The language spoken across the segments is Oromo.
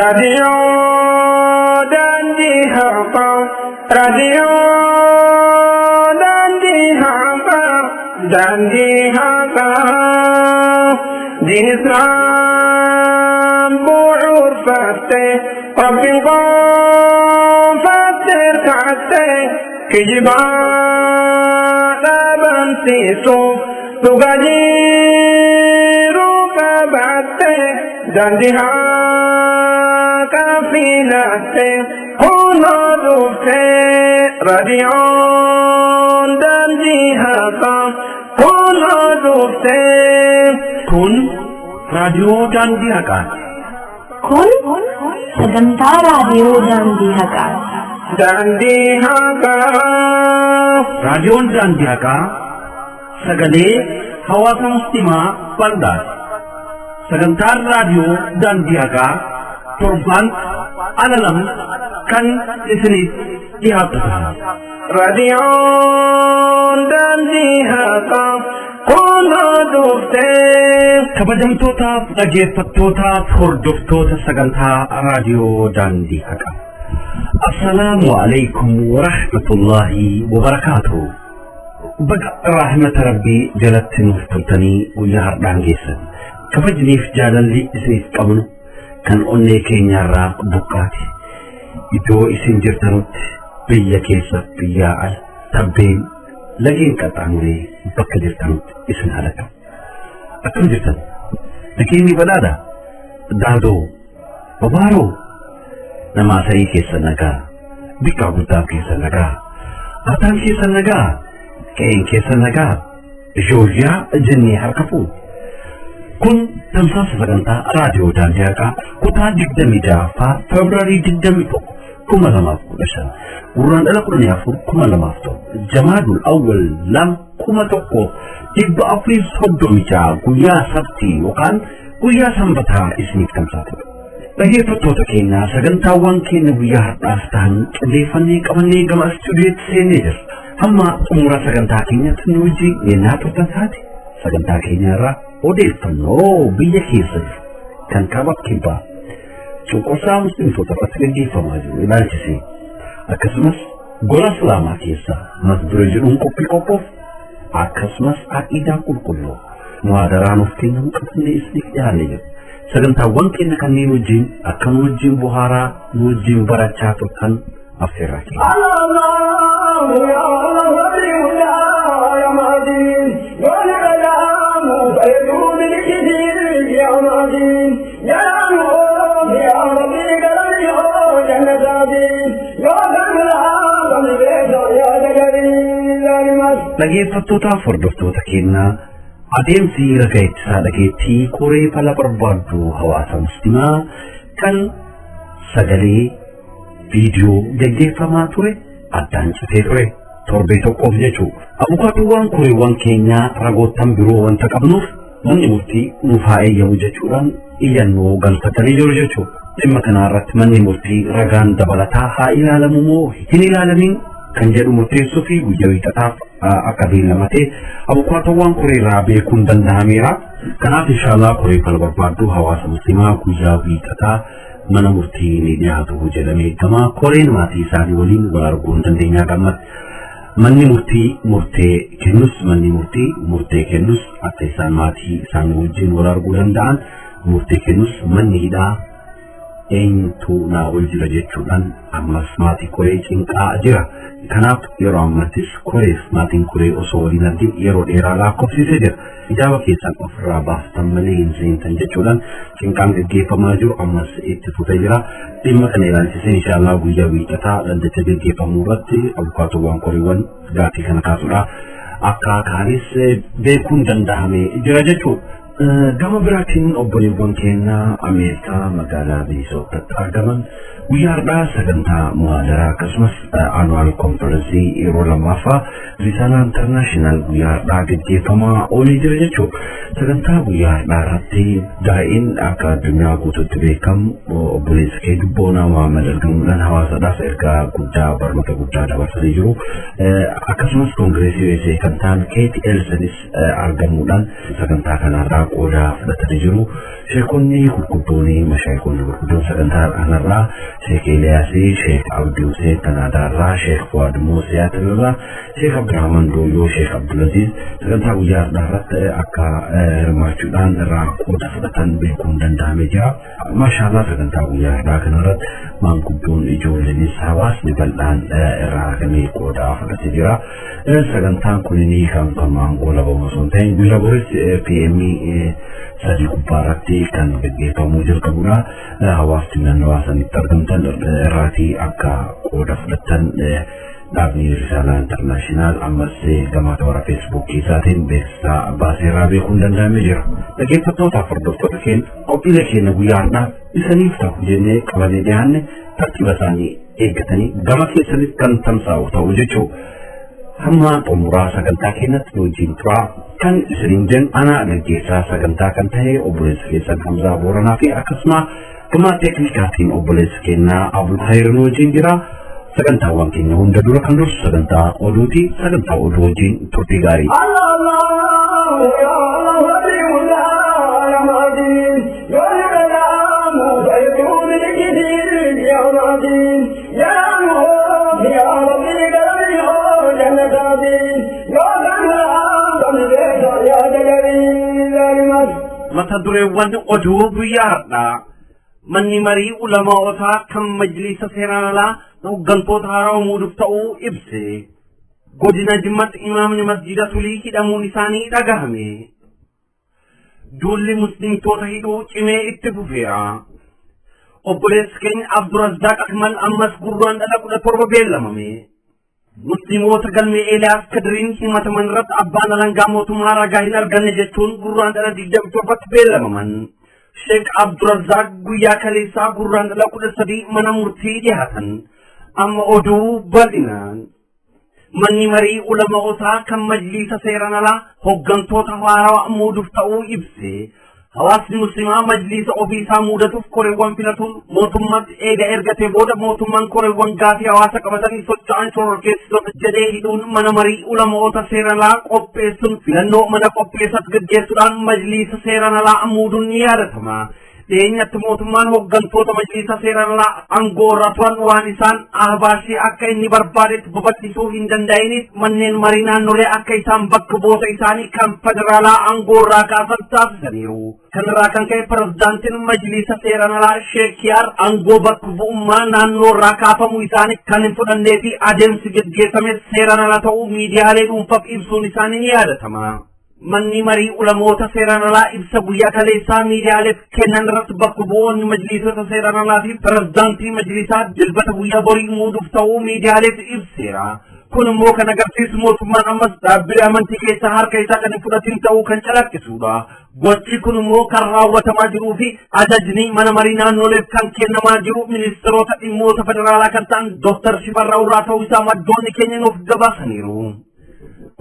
Raadiyoo daandii haqaa, raadiyoo daandii haqaa, daandii haqaa. Diin islaam bu'uurfattee, rabbiin qofaatti hirkattee, kijibaa dhabamsiisuuf dhugaa jiruu qabaattee, daandii haqaa filattee, kunoo dhuftee, raadiyoon daandii haqaa kunoo dhuftee. Kun raadiyoo daandii haqaati. Kun sagantaa raadiyoo daandii haqaati. Daandii haqaa. Raadiyoon daandii haqaa sagalee hawaasa musliimaa bal'aati. Sagantaan raadiyoo daandii haqaa torbaan ala lama kan isiniif dhiyaatu ta'a. Raadiyoon daandii haqaa kunoo dhuftee. Kabajamtootaaf dhaggeeffattootaaf hordoftoota sagantaa raadiyoo daandii haqaa. Assalaamu alaikum wa rahmatullaahi wa barakaatuh. Baga rahmata rabbii jalatti nuuf turtanii guyyaa har'aan geessan. Kabajniif jaalalli isiniif qabnu kan onnee keenyarraa buqqaate. Iddoo isin jirtanutti biyya keessa biyyaa ala tabbeen lageen qaxxaamuree bakka jirtanutti isin halaka. Akkam jirtan? Nageenyi badhaadha? Daadoo, babaaroo, nama asarii keessa nagaa, biqaa guddaa keessa nagaa, ataan keessa nagaa, qe'een keessa nagaa, ijoollee jennee harka fuudhu. Kun tamsaasa sagantaa raadiyoo daandii haqaa kutaa 26ffaa Febraarii 21 2015 Gurraandhala 14 2007 Jamaadul Awwal 2 1436 guyyaa sabtii yookaan guyyaa sanbataa isiniif tamsaasudha. Dhaggeeffattoota keenya sagantaawwan keenya guyyaa har'aaf ta'an qindeeffannee qabannee gama istuudiyootti seennee jirra. Hamma xumura sagantaa keenyatti nu wajjin yennaa turtan taate sagantaa keenya irraa odeeffannoo biyya keessa jiru kan kaaba kibbaa cunqursaa musliimtota irratti gaggeeffamaa jiru ilaalchisee akkasumas gola islaamaa keessaa mata duree jedhuun qophii qophoof akkasumas aqiidaa qulqulluu muhaadaraa nuuf kennamu qabannee isiniif dhiyaannee jiru. Sagantaawwan keenya kanneen wajjin akka nu wajjin bohaaraa nu wajjin barachaa turtan affeerraa keenya. Dhaggeeffattootaaf hordoftoota keenyaa adeemsi ragaa ittisaa dhageettii koree fala barbaaddu hawaasa musliimaa kan sagalee viidiyoo gaggeeffamaa ture addaan citee ture torbee tokkoof jechuudha. Abukaatowwan koreewwan keenyaa ragoottan biroo wanta qabnuuf manni murtii nuuf haa eeyyamu jechuudhaan iyyannoo galfatanii jiru jechuudha. Dhimma kana irratti manni murtii ragaan dabalataa haa ilaalamu moo hin ilaalamin kan jedhu murteessuu fi guyyaa wiixataaf akka beellamatee abukaatowwan koreerraa beekuun danda'ameera. Kanaaf inshaallah koree fala barbaaddu hawaasa musliimaa guyyaa wiixataa mana murtii ni dhiyaatu jedhamee eegama. Koreen maatii isaanii waliin wal arguu hin dandeenyaa gammatti. Manni murtii murtee kennus manni murtii murtee kennus akka isaan maatii isaanii wajjin wal arguu danda'an murtee kennus manni hidhaa eenyutu naa ol jira jechuudhaan ammas maatii koree cinqaa jira. Kanaaf yeroo ammattis koreef maatiin koree osoo waliin argin yeroo dheeraa lakkoofsisee jira. Hijaaba keessan ofirraa baaftan malee hin seentan jechuudhaan cinqaan gaggeeffamaa jiru ammas itti fufee jira. Dhimma kana ilaalchisee inshaallah guyyaa wiixataa dhaddacha gaggeeffamuu irratti abukaatowwan koreewwan gaaffii kana kaasudha. Akka kaanis beekuun danda'amee jira jechuudha. Gama biraatiin obboleewwan keenya Ameerikaa magaalaa Minisootaatti argaman guyyaa har'aa sagantaa muhaadaraa akkasumas annual konferensii yeroo lammaffaa Risaanaa International guyyaa har'aa gaggeeffamaa oolee jira jechuudha. Sagantaa guyyaa har'aa irratti daa'in akka addunyaa guutuutti beekamu obbo Obboleessa keenya Boonaa Muhammad argamuudhaan hawaasaadhaaf ergaa guddaa barnoota guddaa dabarsanii jiru. Akkasumas Koongireesii USA kan ta'an Keeti Elsonis argamuudhaan sagantaa kanarraa qooda fudhatanii jiru. Sheekonni gurguddoon mashaayikonni gurguddoon sagantaa kanarraa Sheek Eeliyaasii, Sheek Abdii Huseen Kanaadaarraa, Sheek Fuwaad Moosiyaatirraa, Sheek Abdurrahman Dooyyoo, Sheek Abdulaziz sagantaa guyyaa har'aa irratti akka hirmaachuudhaan irraa qooda fudhatan beekuun danda'amee jira. Maashaallah, sagantaa guyyaa har'aa kanarratti maanguddoon, ijoolleenis, hawaasni bal'aan irraa argamee qooda fudhatee jira. Sagantaan kunii kan maangoo labamu osoo hin ta'in guyyaa boris PM 3 gubbaa irratti kan gaggeeffamuu jalqabudha. Hawaasni naannawaa sanitti argamtan irraatii akka qooda fudhatan dhaabni Risaalaa Intarnaashinaal ammas gama toora Feesbuukii isaatiin beeksisa baaseerraa beekuun danda'amee jira. Dhaggeeffattootaaf hordoftoota keenya, qophiilee keenya guyyaa har'aa isaniif ta'u jennee qabannee dhiyaanne tartiiba isaanii eeggatanii gama keessanitti kan tamsa'u ta'u jechuudha. Hamma xumuraa sagantaa keenyatti nu wajjin turaa kan isiniin jennu ana gaggeessaa sagantaa kan ta'e obboleessa keessan Hamzaa Booranaa fi akkasuma gama teeknikaatiin obboleessa keenyaa Abul Hayir nu wajjin jira. Sagantaawwan keenya hunda dura kan dursu sagantaa oduuti. Sagantaa oduu wajjin turtii gaarii. Allah ya Allah ya Mahdi ya Salamu faytun al-jadid ya Mahdi ya Muhammad ya Rabbi garami jannati ya Salaam ya Jalali zalimat. Mata dureewwan oduu guyyaa har'aa: manni marii ulama'ootaa kan majliisa seeraan alaa hooggantoota haaraa muuduuf ta'uu ibse. Godina Jimmatti imaamni masjida Tulii hidhamuun isaanii dhagahame. Duulli muslimtoota hidhuu cimee itti fufeera. Obboleessi keenya Abdurazzaaq Akmal ammas Gurraandhala 17 beellamame. Musliimoota galmee Eeliyaas Kadiriin himataman irratti abbaan alangaa mootummaa ragaa hin arganne jechuun Gurraandhala 27tti beellamaman. Sheek Abdurazzaaq guyyaa kaleessaa Gurraandhala 13 mana murtii dhiyaatan. Amma oduu bal'inaan. Manni marii ulama'ootaa kan majliisa seeraan alaa hooggantoota haarawaa muuduuf ta'uu ibse. Hawaasni musliimaa majliisa ofii isaa muudatuuf koreewwan filatuun mootummaatti eega ergatee booda, mootummaan koreewwan gaafii hawaasa qabatanii socho'an shororkeessitoota jedhee hidhuun mana marii ulama'oota seeraan alaa qopheessuun filannoo mana qopheessatti gaggeessuudhaan majliisa seeraan alaa muuduun ni yaadatama. Dhiyeenyatti mootummaan hooggantoota majliisa seeraan alaa aangoo irra turan waan isaan ahbaashii akka inni barbaadetti babal'isuu hin danda'iniif manneen marii naannolee akka isaan bakka bu'oota isaanii kan federaalaa aangoo irraa kaasan taasisaniiru. Kanarraa kan ka'e pirezidaantiin majliisa seeraan alaa Sheekiyaar aangoo bakka bu'ummaa naannoo irraa kaafamuu isaanii kan hin fudhannee fi adeemsi gaggeeffame seeraan alaa ta'uu miidiyaalee dhuunfaaf ibsuun isaanii ni yaadatama. Manni marii ulamoota seeraan alaa ibsa guyyaa kaleessaa miidiyaaleef kennan irratti bakka bu'oonni majliisota seeraan alaa fi pirezidaantii majliisaa Dilbata guyyaa borii muuduuf ta'uu miidiyaaleef ibseera. Kun immoo kan agarsiisu mootummaan ammas dhaabbilee amantii keessaa harka isaa kan hin fudhatin ta'uu kan calaqqisudha. Gochi kun immoo kan raawwatamaa jiruu fi ajajni mana marii naannoleef kan kennamaa jiru ministeerota dhimmoota federaalaa kan ta'an Dooktar Shifarraa Urraa ta'uu isaa maddoonni keenya nuuf gabaasaniiru.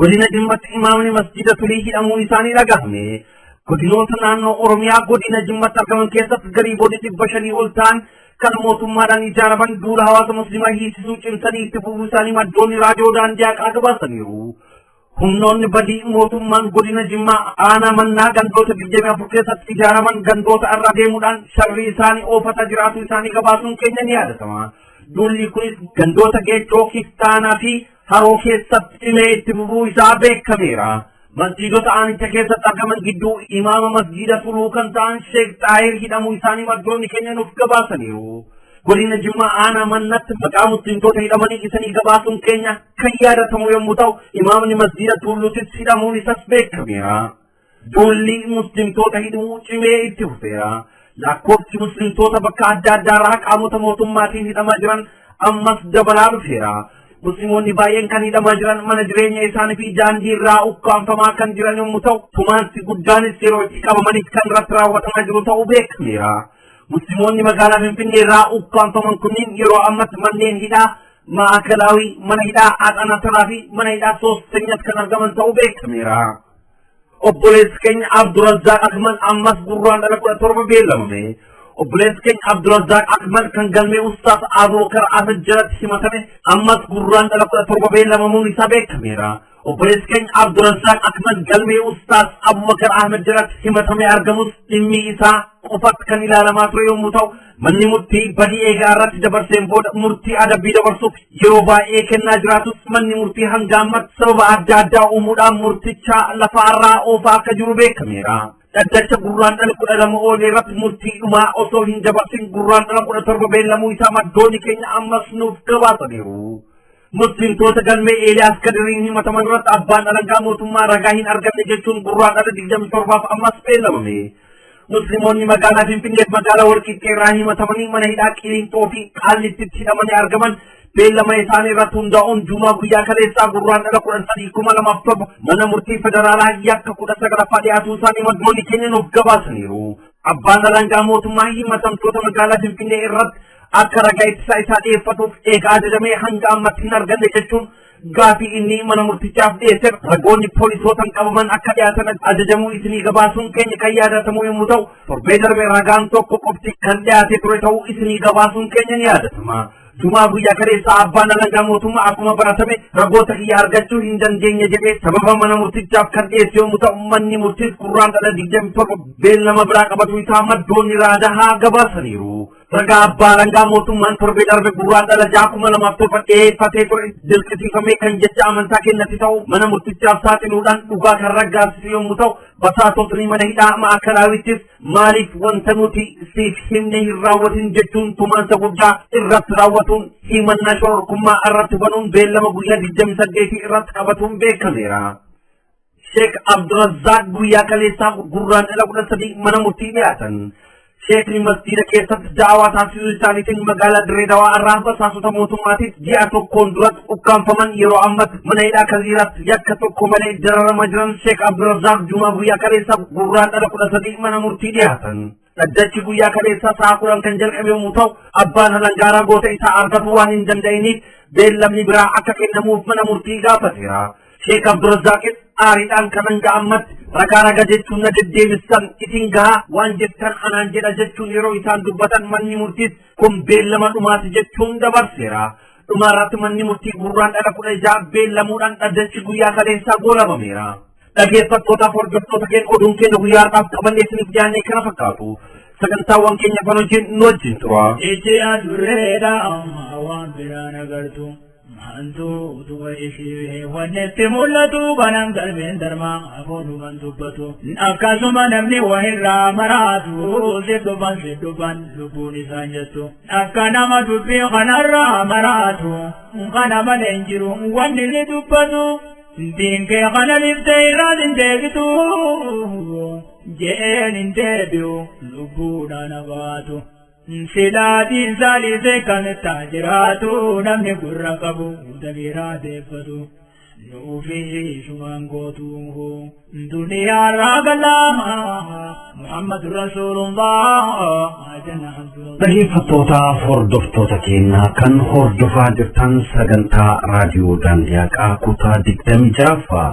Godina Jimmatti imaamni masjida Tulii hidhamuun isaanii dhagahame. Godinoota naannoo Oromiyaa godina Jimmatti argaman keessatti gariiboonni 500 ol ta'an kan mootummaadhaan ijaaraman duula hawaasa musliimaa hiisisuu cimsanii itti fufuu isaanii maddoonni raadiyoo daandii haqaa gabaasaniiru. Humnoonni badii mootummaan godina Jimmaa aanaa mannaa gandoota 24 keessatti ijaaraman gandoota irra deemuudhaan sharrii isaanii oofataa jiraatu isaanii gabaasuun keenya ni yaadatama. Duulli kunis gandoota Geechoo, Kiftaanaa fi Haroo keessatti cimee itti fufuu isaa beekameera. Masjiidota aanicha keessatti argaman gidduu imaama masjiida Tuluu kan ta'an Sheek Xaahir hidhamuu isaanii maddoonni keenya nuuf gabaasaniiru. Godina Jimmaa aanaa mannatti maqaa musliimtota hidhamanii isanii gabaasuun keenya kan yaadatamu yommuu ta'u, imaamni masjiida Tulluutis hidhamuun isas beekameera. Duulli musliimtota hidhuu cimee itti fufeera. Lakkoofsi musliimtota bakka adda addaarraa qaamota mootummaatiin hidhamaa jiran ammas dabalaa dhufeera. Musliimoonni baay'een kan hidhamaa jiran mana jireenya isaanii fi daandii irraa ukkaanfamaa kan jiran yommuu ta'u, tumaansi guddaanis yeroo itti qabamaniif kan irratti raawwatamaa jiru ta'uu beekameera. Musliimoonni magaalaa Finfinnee irraa ukkaanfaman kunniin yeroo ammatti manneen hidhaa Maakalaawii, mana hidhaa Axanataraa fi mana hidhaa Soosteenyatti kan argaman ta'uu beekameera. Obboleessi keenya Abdurazzaaq Akmal ammas Gurraandhala 17 beellamame. Obboleessi keenya Abdurrazzaaq Akmal kan galmee Ustaaz Abubakar Ahmed jalatti himatame ammas Gurraandhala 17 beellamamuun isaa beekameera. Obboleessi keenya Abdurrazzaaq Akmal galmee Ustaaz Abubakar Ahmed jalatti himatamee argamus dhimmi isaa qofatti kan ilaalamaa ture yommuu ta'u, manni murtii badii eegaa irratti dabarseen booda murtii adabbii dabarsuuf yeroo baay'ee kennaa jiraatus, manni murtii hanga ammatti sababa adda addaa uumuudhaan murticha lafaarraa oofaa akka jiru beekameera. Dhaddacha Gurraandhala 12 oolee irratti murtii dhumaa osoo hin dabarsin Gurraandhala 17 beellamuu isaa maddoonni keenya ammas nuuf gabaasaniiru. Muslimtoota galmee Eeliyaas Kadiriin himataman irratti abbaan alangaa mootummaa ragaa hin arganne jechuun Gurraandhala 27f ammas beellamame. Musliimoonni magaalaa Finfinneef magaalaa Walqixxee irraa himatamanii mana hidhaa Qilinxoo fi Qaallittitti hidhamanii argaman beellama isaanii irratti hundaa'uun Jumaa guyyaa kaleessaa Gurraandhala 13, 2007 mana murtii federaalaa yakka 19ffaa dhiyaatuu isaanii maddoonni keenya nuuf gabaasaniiru. Abbaan alangaa mootummaa himatamtoota magaalaa Finfinnee irratti akka ragaa ittisaa isaa dhiyeeffatuuf eega ajajamee hanga ammatti hin arganne jechuun gaafii inni mana murtichaaf dhiyeesse, ragoonni poolisootaan qabaman akka dhiyaatan ajajamuu isinii gabaasuun keenya kan yaadatamu yommuu ta'u, torbee darbe ragaan tokko qofti kan dhiyaatee ture ta'uu isinii gabaasuun keenya ni yaadatama. Jumaa guyyaa kaleessaa abbaan alangaa mootummaa akkuma baratame ragoota kiyya argachuu hin dandeenye jedhee sababa mana murtichaaf kan dhiyeesse yommuu ta'u, manni murtiis Gurraandhala 27 beellama biraa qabatu isaa maddoonni raadahaa gabaasaniiru. Ragaa abbaa alangaa mootummaan torbee darbe Gurraandhala 6, 2007 dhiyeeffatee ture dirqisiifamee kan jecha amantaa kennate ta'u mana murtichaaf saaxiluudhaan dhugaa kan raggaasisu yommuu ta'u, basaasotni mana hidhaa maakalaawittis maaliif wanta nuti siif himne hin raawwatin jechuun tumaansa guddaa irratti raawwatuun himannaa shororkummaa irratti banuun beellama guyyaa 28 irratti qabatuun beekameera. Sheek Abdurrazzaaq guyyaa kaleessaa Gurraandhala 13 mana murtii dhiyaatan. Sheekni masjiida keessatti da'awaa taasisuu isaaniitiin magaalaa Dirree Dawaa irraa basaasota mootummaatiif ji'a tokkoon duratti ukkaanfaman, yeroo ammatti mana hidhaa Kaziiraatti yakka tokko malee dararamaa jiran Sheek Abdurrazzaaq Jumaa guyyaa kaleessaa Gurraandhala 13 mana murtii dhiyaatan. Dhaddachi guyyaa kaleessaa sa'a 10 kan jalqabe yommuu ta'u, abbaan alangaa ragoota isaa argatu waan hin danda'iniif beellamni biraa akka kennamuuf mana murtii gaafateera. Sheek Abdurrazzaaqis aariidhaan kan hanga ammatti ragaa raga jechuun na deddeebistan, isin gahaa, waan jettan anaan jedha jechuun yeroo isaan dubbatan, manni murtiis kun beellama dhumaati jechuun dabarseera. Dhuma irratti manni murtii Gurraandhala 16 beellamuudhaan dhaddachi guyyaa kaleessaa goolabameera. Dhaggeeffattootaaf hordoftoota keenya, oduun keenya guyyaa har'aaf qabannee isiniif dhiyaanne kana fakkaatu. Sagantaawwan keenya kan wajjin nu wajjin tura. Ijji adurreedha amma waan biraan agartu. Maantu utuma ishee wanni itti mul'atu kanan galmeen darmaa afoonuman dubbatu. Akkasuma namni wahirraa maraatu si dhufan si dhufan lubbuun isaan jettu. Akka nama dubbii kanarraa maraatu kana malee hin jiru wanni ni dubbatu. Diinkee kana liftee irraa hin deebitu jeen hin deebi'u lubbuudhaan abaatu. Silaatiin saalisee kan jiraatu namni gurra qabu dabiraa deeffatu. Nuufi sumaan gootu duniyaarraa galaama Muhammad Rasulullah. Dhaggeeffattootaaf hordoftoota keenyaa, kan hordofaa jirtan sagantaa raadiyoo Daandii Haqaa kutaa 26ffaa,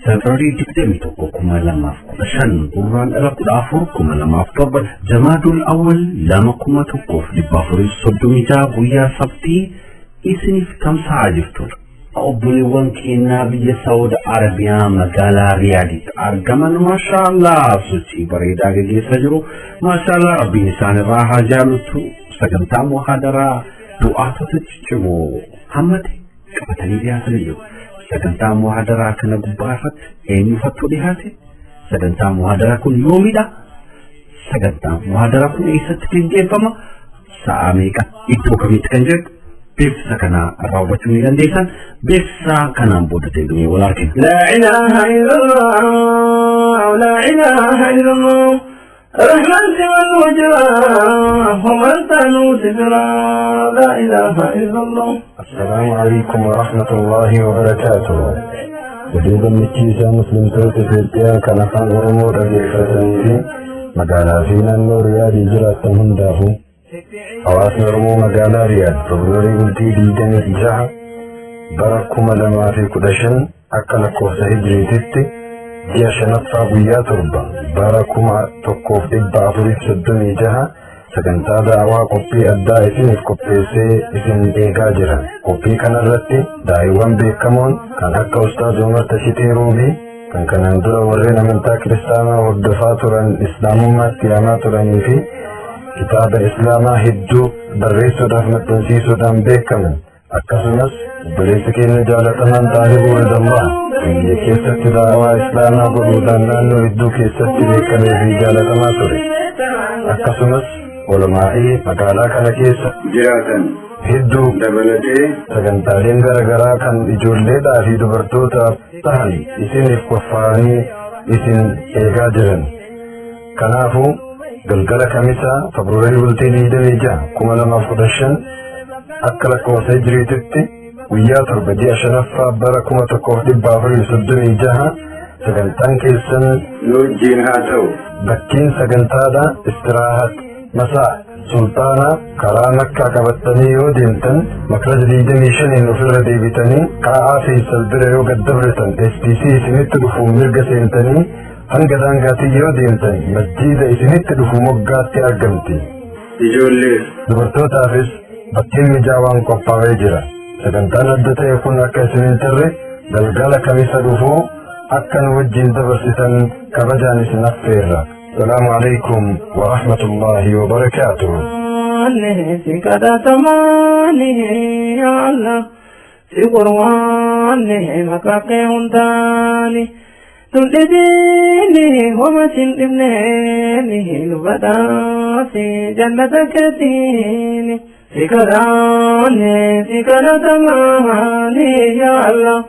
Feebruaarii 21, 2015, Gurraandhala 14, 2007, Jamaadul Awwal 2, 1436, guyyaa sabtii isiniif tamsa'aa jirtudha. Obboleewwan keenyaa biyya Saawud Arabiyaa magaalaa Riyaaditti argaman, maashaallah, sochii bareedaa gaggeessaa jiru. Maashaallah, Rabbiin isaan irraa haa jaalatu. Sagantaa muhaadaraa du'aatota ciccimoo hammate qabatanii dhiyaatanii jiru. Sagantaa muhaadaraa kana gubbaa irratti eenyufattuu dhiyaate? Sagantaa muhaadaraa kun yoomidha? Sagantaa muhaadaraa kun eessatti gaggeeffama? Sa'a meeqa? Iddoo kamitti kan jedhu beeksisa kana raawwachuu ni dandeessan. Beeksisa kanaan booda deebinee wal argina. لا إله إلا الله، لا إله إلا الله، رحمن سوى الوجرى ومن تنو سدرا، لا إله إلا الله. السلام عليكم ورحمة الله وبركاته. Oduu gammachiisaa muslimtoota Itoophiyaa kan afaan Oromoo dhaggeeffatanii fi magaalaa fi naannoo Riyaadii jiraatan hundaafuu, hawaasni Oromoo magaalaa Riyaad Feebruaarii bultii 26 bara 2015 akka lakkoofsa Hijriititti ji'a shanaffaa guyyaa 7 bara 1436 Sagantaa da'awaa qophii addaa isiniif qopheessee isin eegaa jira. Qophii kanarratti daa'iiwwan beekamoon kan akka Ustaaz Umar Tashitee Roobii kan kanaan dura warreen amantaa kiristaanaa hordofaa turan islaamummaatti yaamaa turanii fi kitaaba islaamaa hedduu barreessuudhaaf maxxansiisuudhaan beekaman akkasumas obboleessi keenya jaalatamaan Xaalibuu Ridallah biyya keessatti da'awaa islaamaa godhuudhaan naannoo hedduu keessatti beekamee fi jaalatamaa ture. Akkasumas olmaa'ii magaalaa kana keessa jiraatan hedduu dabalatee sagantaaleen garaagaraa kan ijoolleedhaa fi dubartootaaf tahan isiniif qophaa'anii isin eegaa jiran. Kanaafuu galgala kamisaa Februaarii bultii 26, 2015 akka lakkoofsa hijriititti guyyaa 7 ji'a shanaffaa bara 1436 sagantaan keessan nu wajjiin haa ta'u. Bakkiin sagantaadha Istiraahat Masaa Sultaanaa karaa Makkaa qabattanii yoo deemtan makraja 25n ofirra deebitanii kaa'aa Feesal bira yoo gad dabratan STC isinitti dhufuun mirga seentanii hanga daangaatii yoo deemtan masjiida isinitti dhufu moggaatti argamti. Ijoolleef Dubartootaafis bakkiin mijaawaan qophaa'ee jira. Sagantaan adda ta'e kun akka isin hin tarre galgala kamisa dhufuu akka nu wajjin dabarsitan kabajaan isin affeerra. Salaamu alaikum wa rahmatullahi wa barakaatuh. Si kadhatamaani ya Allah, si qorwaanne maqaa kee hundaani tun dhibiini homa sin dhibneeni nu badhaasi jannata keetiini. Si kadhaanne, si kadhatamaani ya Allah,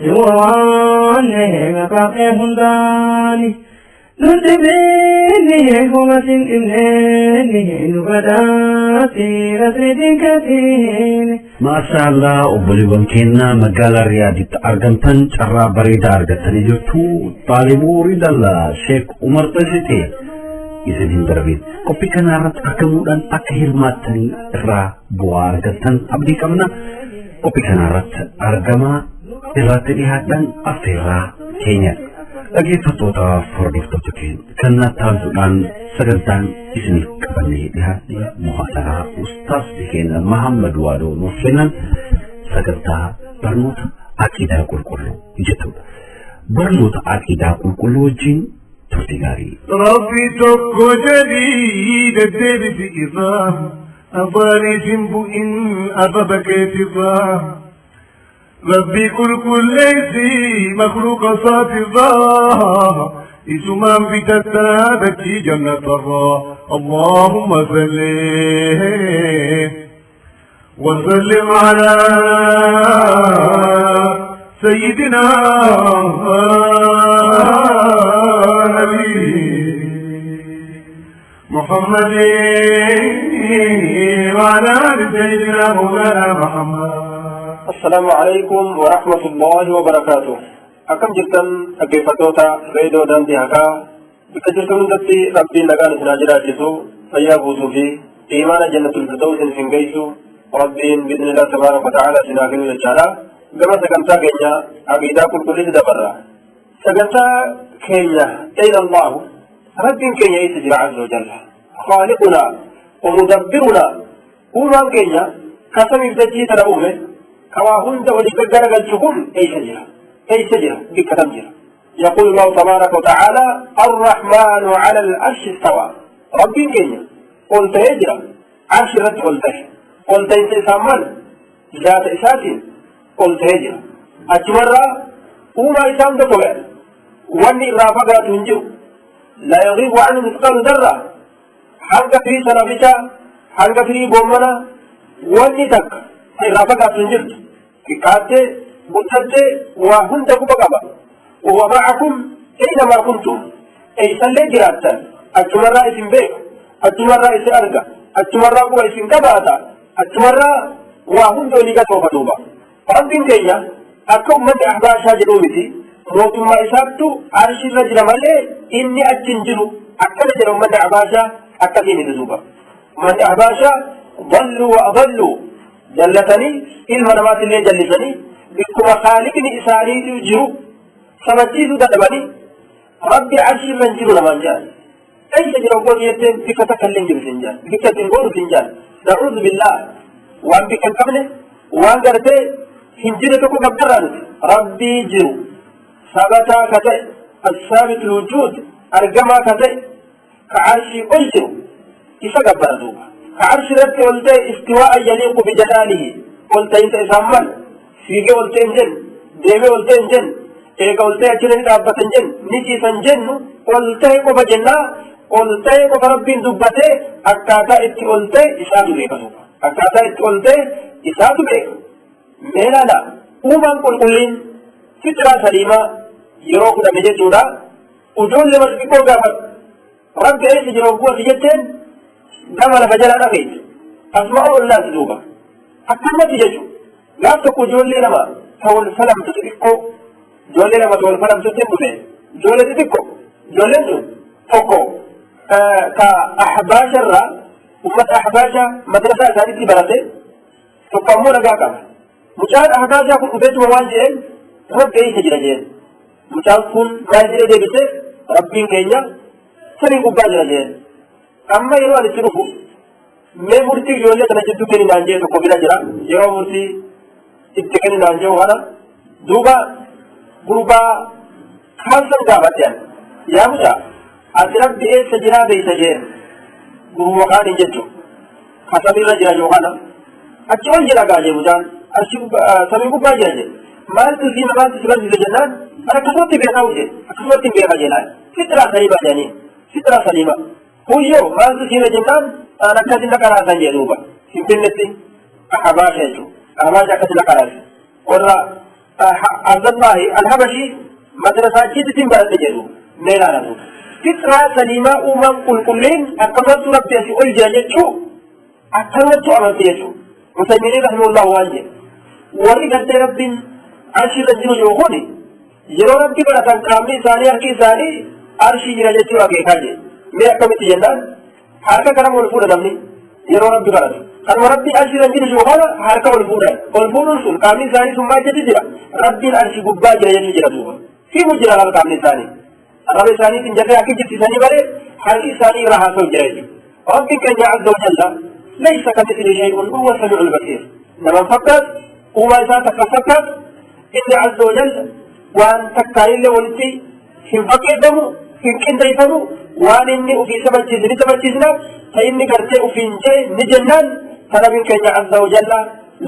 si qorwaanne maqaa kee hundaani nun dhibiini homa sin dhibneeni nu badhaasi rasriitiin keetiini. Maashaallah, obboleewwan keenya magaalaa Riyaaditti argamtan carraa bareedaa argattanii jirtu. Xaalibuu Ridalla Sheek Umar Tashitee isin hin darbin. Qophii kana irratti argamuudhaan akka hirmaattanii irraa bu'aa argattan abdii qabna. Qophii kana irratti argamaa irratti dhiyaadhaan affeerraa keenya. Dhaggeeffattootaaf hordoftoota keenya kan taasisuudhaan sagantaan isiniif qabannee dhiyaanne muhaadaraa ustaas keenya Mahammad Waadoo nuuf kennan sagantaa barnoota aqiidaa qulqulluu jettudha. Barnoota aqiidaa qulqulluu wajjin turtii gaarii. Rabbi tokko jedhii deddeebisi irraa afaaniisin bu'in arraba keetirraa. Rabbi qulqulleessi makhluuqa isaatirraa isumaan bitattaa dachii jannatarraa. اللهم صل وسلم على سيدنا نبي محمد وعلى آل سيدنا مولانا محمد. السلام عليكم ورحمة الله وبركاته. Akkam jirtan dhaggeeffattoota reediyoo Daandii Haqaa? Bakka jirtan hundatti Rabbiin nagaan isin haa jiraachisu, fayyaa guutuu fi imaana jannatul firdaus isin geessu Rabbiin bi'idhnillah tabaaraka wa ta'ala isin haa kennu jechaadha. Gama sagantaa keenya aqiidaa qulqullinni dabarra. Sagantaa keenya ayna Allahu, Rabbiin keenya eessa jira? Azza wa jalla خالقنا ومدبرنا, uumaan keenya ka samiif dachii tana uume, ka waa hunda walii gaggaragalchu kun eessa jira? Eessa jira? Bikka kam jira? يقول الله تبارك وتعالى: الرحمن على العرش استوى. ربي كينيا قلت هجرة عرش رد قلت قلت إنسان ذات إساتين قلت هجرة أتمرى وما إسان دكوه واني رافقات هنجو لا يغيب عنه مثقال ذرة. hanga firii sanaficaa, hanga firii goommana, wanni takka irraa fagaatu hin jirtu. Xiqqaattee guddattee waa hunda quba qaba. وهو معكم أينما كنتم, eessallee jiraattan achumarraa isin beeka, achumarraa isin arga, achumarraa quba isin qabaata, achumarraa waa hunda olii gatoofa. Duuba Rabbiin keenya akka ummanni ahbaashaa jedhuu miti. Mootummaa isaattu arshirra jira malee inni achi hin jiru akkana jedha ummanni ahbaashaa. Akkasii miti. Duuba ummanni ahbaashaa ضلوا وأضلوا, jallatanii ilma namaatillee jallisanii bikkuma khaaliqni isaanii jiru sabachiisuu dadhabanii Rabbi arshirra hin jiru namaan jedhan. Eessa jira obboon jetteen bikka takka illee hin jiru siin jaan. Bikka ittiin goonu siin jaan. Na'uudhu billaa waan bikka hin qabne waan gartee hin jirre tokko gabbarraa nuti. Rabbii jiru sabataa ka ta'e assaabit wujuud argamaa ka ta'e ka arshii ol jiru isa gabbara duuba. Ka arshii irratti ol ta'e istiwaa'a yaliiqu bijalaalihi ol ta'insa isaan malu fiigee ol ta'e hin jennu deemee ol ta'e hin jennu eega ol ta'e achirra ni dhaabbata hin jennu ni ciisa hin jennu ol ta'e qofa jennaa ol ta'e qofa rabbiin dubbatee akkaataa itti ol ta'e isaatu beeka duuba. Akkaataa itti ol ta'e isaatu beeka. Mee ilaala uumaan qulqulliin fixraa saliimaa yeroo fudhame jechuudha. Ijoollee xixiqqoo gaafadhu. Rabbi eessa jira hogguu ati jetteen gama lafa jalaa dhageessu. Asuma ollaati duuba. Akkanumatti jechuudha. Gaaf tokko ijoollee lama ta wal falamtu xixiqqoo ijoollee lama ta wal falamtutti hin dhufe. Ijoollee xixiqqoo ijoolleen sun tokko ka ahbaasha irraa ummata ahbaasha madrasaa isaaniitti barate tokko ammoo nagaa qaba. Mucaan ahbaashaa kun dhufeetuma waan jedheen rabbi eessa jira jedheen. Mucaan kun maal jedhee deebise rabbiin keenya samii gubbaa jira jedheen. Amma yeroo ani itti dhufu mee murtii ijoollee kana jidduu kenni naan jedhe tokko bira jira. Yeroo murtii itti kenni naan jedhu kana duuba gurbaa kaan san gaafadhe ani. Yaa mucaa ati rabbi eessa jiraa beeyta jedheen. Gurbuma kaaniin jechuudha. Ka samiirra jira jiru kana achi ol jira gaa jedhe mucaan achi samii gubbaa jira jedhe. Maaltu si maaltu si barsiise jennaan ani akkasumatti beekaa jedhe akkasumatti hin beeka jedhaan fixraa saliimaa jedhaniin fixraa saliimaa. Huyyoo maaltu siima jennaan an akkasin na qaraasan jedhe duuba. Finfinnetti ahbaasha jechuudha. Ahbaasha akkasi na qaraase. Warra Abdallahi Alhabashi madrasaa achitti hin baradhe jedhu mee ilaala duuba. Fixraa saliimaa uumaan qulqulliin akkamattu rabbi asii ol jira jechuu akkamattu amanti jechuu. Usaymiiniin rahimahullah waan jedhe. Warri gartee rabbiin arshiirra jiru jiru kuni yeroo rabbi kadhatan qaamni isaanii harki isaanii arshii jira jechuu akeekaa jedhe. Mee akkamitti jennaan harka kanama ol fuudha namni yeroo rabbi kadhatu. Kanuma rabbiin arshiirra jiru jiru kana harka ol fuudhan. Ol fuudhuun sun qaamni isaanii sun maal jetti jira? Rabbiin arshii gubbaa jira jechuu jira duuba. Fiigu jira laal qaamni isaanii. Arraba isaaniitiin jarree akka jibsisanii malee harki isaanii irraa haasa'u jira jechuudha. Rabbiin keenya azza wa jalla laysa kamithlihi shay'un huwa samii'ul basiir. Nama fakkaatu uumaa isaa takka fakkaatu inni azza wa jalla waan takkaanillee walitti hin fakkeeffamu hin qindeeffamu waan inni ofii sabachiise ni sabachiisna ta inni gartee ofiin jee ni jennaan ta rabbiin keenya azza wa jalla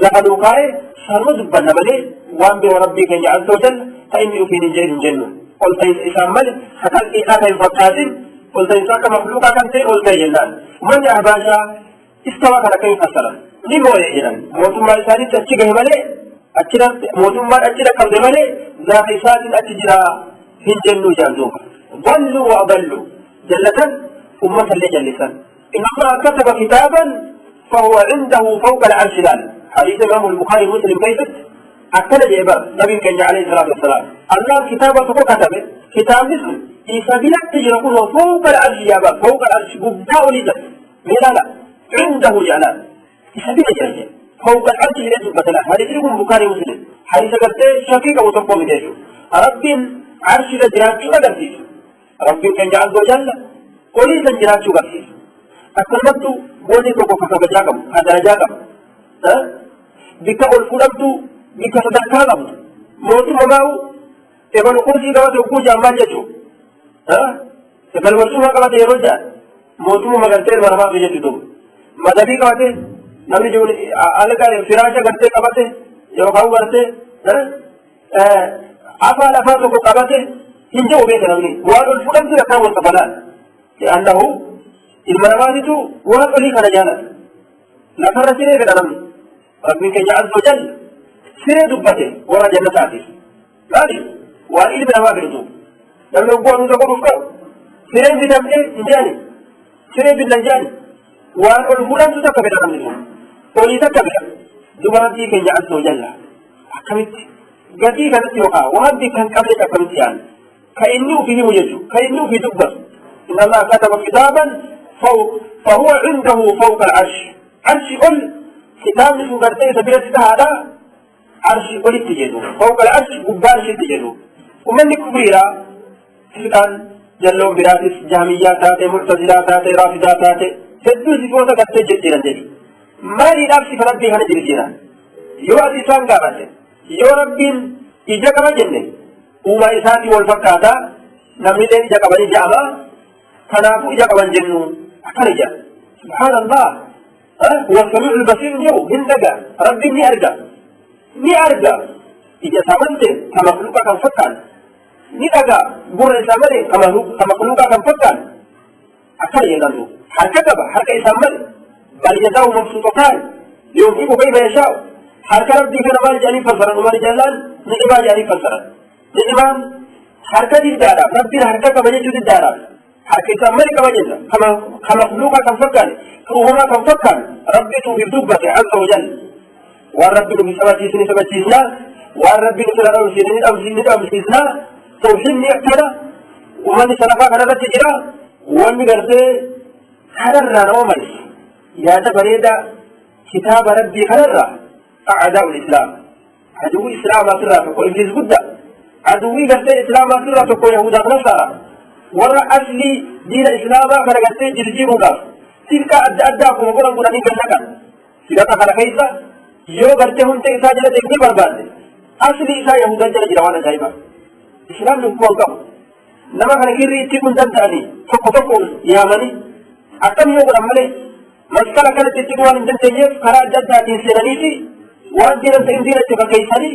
lafa nuu kaa'e sanuma dubbanna malee waan biroo rabbii keenya azza wa jalla ta inni ofiin hin jeen hin jennu. Ol ta'insa isaan malee ka kalqii isaa kan hin fakkaatin ol ta'insa akka makluuqaa kan ta'e ol ta'e jennaan. Uummanni ahbaashaa istawaa kana akkamiin fassaran? Ni moo'e jedhan. Mootummaa isaaniitti achi gahe malee achira mootummaan achi dhaqqabde malee gaafa isaatiin achi jira hin jennuu jedhan duuba. Dalluu wa adalluu jallatan ummata illee jallisan. Inna Allaha kataba kitaaban fahuwa indahu fawqa al-arshi laal. Hadiisa Imaamu Bukhaarii Muslim keessatti akkana jedhe bara nabiin keenya alayhi salaatu wassalaam. Allaan kitaaba tokko katabe kitaabni sun isa biratti jira kun fawqa al-arshi yaa bara fawqa al-arshi gubbaa olii jira. Mee ilaala indahu jedhaan isa bira jira jedhe. Fawqa al-arshi jedhee dubbata laal. Hadiisni kun Bukhaarii Muslim. Hadiisa gartee shakkii qabu tokko miti jechuudha. Rabbiin arshiirra jiraachuu agarsiisa. Rabbiin keenya azza wa jalla olii san jiraachuu agarsiisa. Akkanumattu goonni tokko ka kabajaa qabu, ka darajaa qabu, bikka ol fudhamtu, bikka sadarkaa qabdu, mootummaa maa'u ebalu kursii qabate hogguu jaan maal jechuudha? Ebalu barcuma qabate yeroo jaan mootummaa magartee ilma namaaf jechuu duuba. Madabii qabate namni jiru alga firaasha gartee qabate yookaan gartee afaa lafaa tokko qabate hin jiru beeka namni waan ol fudhamtu yakkaa wal qabalaan. Li'annahu ilma namaatitu waan olii kana jaalata. Lafarra siree fedha namni. Rabbiin keenya azza wa jalla siree dubbate warra jannataatiif. Maaliif? Waan ilmi namaa fedhu duuba. Namni hogguu aduusa godhuuf qabu sireen bitamtee hin jedhani. Siree binna hin jedhani. Waan ol fudhamtu takka fedha namni duuba. Olii takka fedha. Duba rabbii keenya azza wa jalla akkamitti gatii kanatti yookaan waan bikka hin qabnetti akkamitti yaadna. Ka inni ofii himu jechuudha. Ka inni ofii dubbatu. Inna Allah kataba kitaaban fahuwa indahu fawqa al-arsh. Arshi ol kitaabni sun gartee isa biratti tahaadha. Arshi olitti jedhu. Fawqa al-arsh gubbaa arshitti jedhu. Uummanni kufriidha. Fiqaan Jalloon biraatis Jahmiyyaa taate, Mu'tazilaa taate, Raafidaa taate, hedduu sifoota gartee jijjiiran jechuudha. Maaliidhaaf sifa Rabbii kana jijjiiran? Yoo ati isaan gaafatte, yoo Rabbiin ija qaba jenne, uumaa isaatii wal fakkaataa, namni illee ija qabanii ja'ama, kanaafuu ija qaban jennu akkana jedha. Subhaanallah. Huwa samii'ul basiir jedhu hin dhaga. Rabbiin ni arga. Ni arga. Ija isaa malte ka makluuqa kan fakkaan. Ni dhaga. Gurra isaa malee ka makluuqa kan fakkaan. Akkana jennaan duuba. Harka qaba. Harka isaa malee. Bal yadaahu mabsuuxataan yunfiqu kayfa yashaa'u. Harka Rabbii kana maal jedhanii fassaran? Umar jallaan ni'imaa jedhanii fassaran. Ni'imaan harka diddaadhaaf. Rabbiin harka qaba jechuu diddaadhaaf. Harka isaa malee qaba jenna. Ka makluuqa kan fakkaane, ka uumamaa kan fakkaane, Rabbitu ofiif dubbate azza wa jalla. Waan Rabbi nuuf sabachiise ni sabachiisna. Waan Rabbi nuuf irraa dhabamsiise ni dhabamsiisna. Tawhiidni akkana uummanni salafaa kanarratti jira. Wanni gartee kanarraa nama marisu yaada bareedaa kitaaba Rabbii kanarraa a'daa'ul Islaam. Aduwwi Islaamaa sirraa tokko Ibliis guddaa. Aduwwii gartee Islaamaa sirraa tokko Yahudaaf Nasaara. Warra aslii diina Islaamaa kana gartee jirjiiruudhaaf silkaa adda addaa akkuma godhan godhanii gad naqan. Firaqa kana keessa yoo gartee hundee isaa jala deemnee barbaanne aslii isaa Yahudaan jala jira waan ajaa'ibaa. Islaamni hukkuma hin qabu. Nama kana kirrii itti hin danda'anii tokko tokko yaamanii akkam yoo godhan malee maskala kanatti itti waan hin dandeenyeef karaa adda addaatiin seenaniiti waan diinan ta'in diina itti fakkeessanii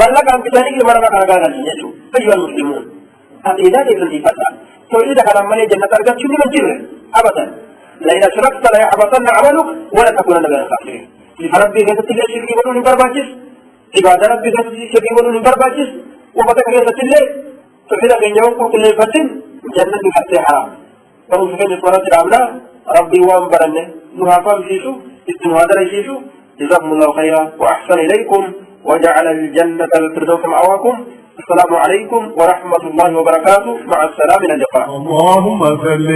mallaqaan bitanii ilma namaa kana gaagalchan jechuudha. Ayyuhal muslimuun. Aqiidaa teessan tiifadhaa. Tawhiida kanaan malee jannata argachuun nima jirre abadan. La'in ashrakta la yahbatanna amaluk wa la takunanna minal khasirin. Sifa Rabbii keessatti illee shirkii godhuun hin barbaachisu. Ibaada Rabbii keessatti shirkii godhuun hin barbaachisu. Ummata keessatti illee tawhiida keenya yoo qulqulleeffatin jannanni gartee haraam. Barumsa keenya asumarratti dhaabna. Rabbii waan baranne nu haa fahamsiisu, itti nu haa daraysiisu. جزاكم الله خيرا وأحسن إليكم وجعل الجنة الفردوس مأواكم. السلام عليكم ورحمة الله وبركاته. مع السلامة، إلى اللقاء. اللهم صل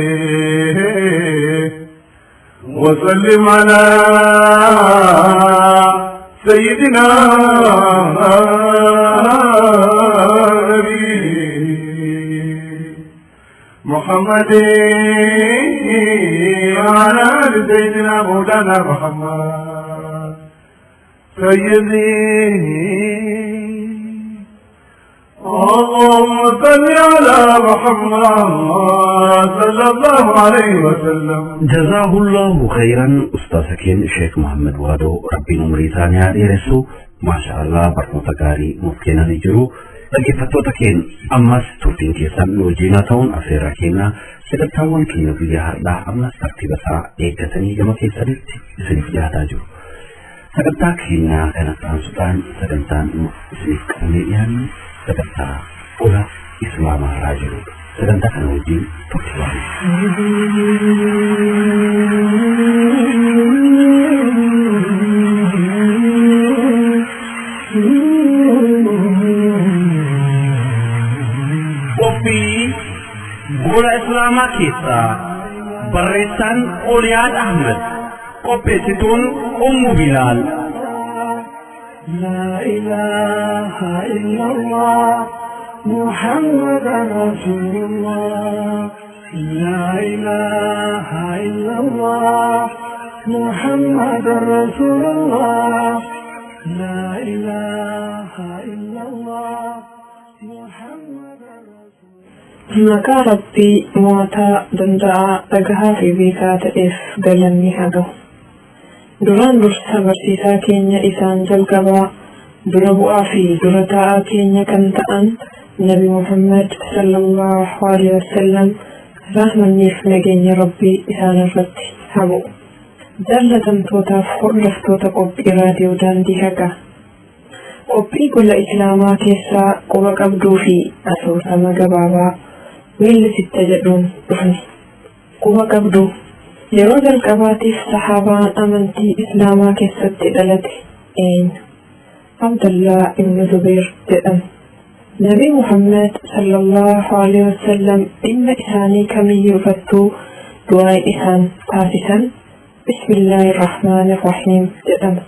وسلم على سيدنا نبي محمد وعلى آل سيدنا مولانا محمد سيدي. اللهم صل على محمد صلى الله عليه وسلم. Jazaahullahu khayran ustaasa keenya Sheek Muhammad Waadoo, Rabbiin umrii isaanii haa dheeressu. Maasha Allah, barnoota gaarii nuuf kennanii jiru. Dhaggeeffattoota keenya, ammas turtiin keessan nu wajjin haa ta'uun affeerraa keenya. Sagantaawwan keenya guyyaa har'aa ammas tartiiba isaa eeggatanii gama keessanitti isiniif dhiyaataa jiru. Sagantaa keenya kanatti aansuudhaan sagantaan nuuf isiniif qabannee dhiyaannu sagantaa ola Islaamaa irraa jirudha. Sagantaa kana wajjin turtii gaarii. Qophii gola Islaamaa keessaa barreessaan Oliyaad Ahmed, qopheessituun Ummu Bilaal. لا إله إلا الله محمد رسول الله. لا إله إلا الله محمد رسول الله. لا إله إلا الله محمد رسول. Maqaa Rabbii mo'ataa, danda'aa, dhagahaa fi beekaa ta'eef galanni haa gahu. Duraan dursa barsiisaa keenya isaan jalqabaa, dura bu'aa fi dura taa'aa keenya kan ta'an Nabi Muhammad sallallahu alaihi wasallam, rahmanniif nageenya Rabbii isaan irratti haa bu'u. Jaallatamtootaaf hordoftoota qophii raadiyoo Daandii Haqaa. Qophii gola Islaamaa keessaa quba qabduu fi asoosama gabaabaa weellisitta jedhuun dhufne. Quba qabduu: yeroo jalqabaatiif sahaabaan amantii Islaamaa keessatti dhalate eenyu? Abdallaa ibn Zubeer jedhama. Nabi Muhammad sallallahu alaihi wasallam dhimma isaanii kamiyyuu irrattuu du'aa isaan taasisan Bismillaahi Rahmaani Rahiim jedhama.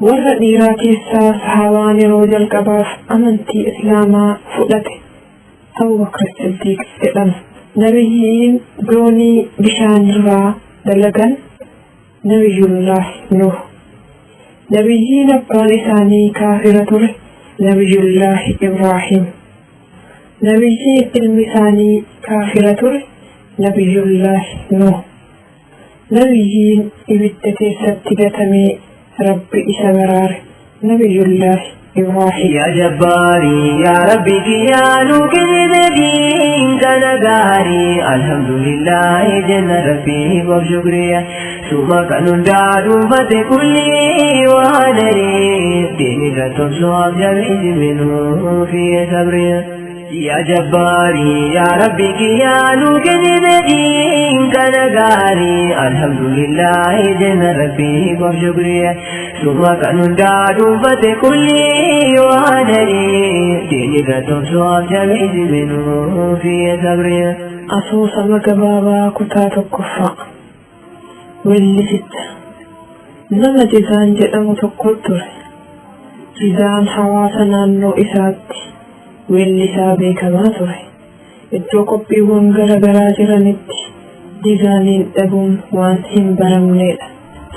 Warra dhiiraa keessaa sahaabaan yeroo jalqabaaf amantii Islaamaa fudhate Abubakar Siddiiq jedhama. Nabiyyiin doonii bishaanirraa dalagan Nabiyyullaah Nuh. Nabiyyiin abbaan isaanii kaafira ture Nabiyyullaah Ibraahim. Nabiyyiin ilmi isaanii kaafira ture Nabiyyullaah Nuh. Nabiyyiin ibidda keessatti gatamee Rabbi isa baraare Nabiyyullaah Ibraahim. يا جباري يا ربي كيانو كذبين كان غاري الحمد لله جل ربي وشكري ثم كانوا دارو فتكلي وهدري ديني رتم جميل منه في صبري يا جباري يا ربي كيانو كذبين كان غاري الحمد لله جل ربي وشكري ثم كانوا دارو فتكلي وهدري ديني رتم جميل منه في صبري. Asoosama gabaabaa kutaa tokkoffaa. Weellisicha. Nama Jizaan jedhamu tokko ture. Jizaan hawaasa naannoo isaatti weellisaa beekamaa ture. Iddoo qophiiwwan gara garaa jiranitti Jizaaniin dhabuun waan hin baramnedha.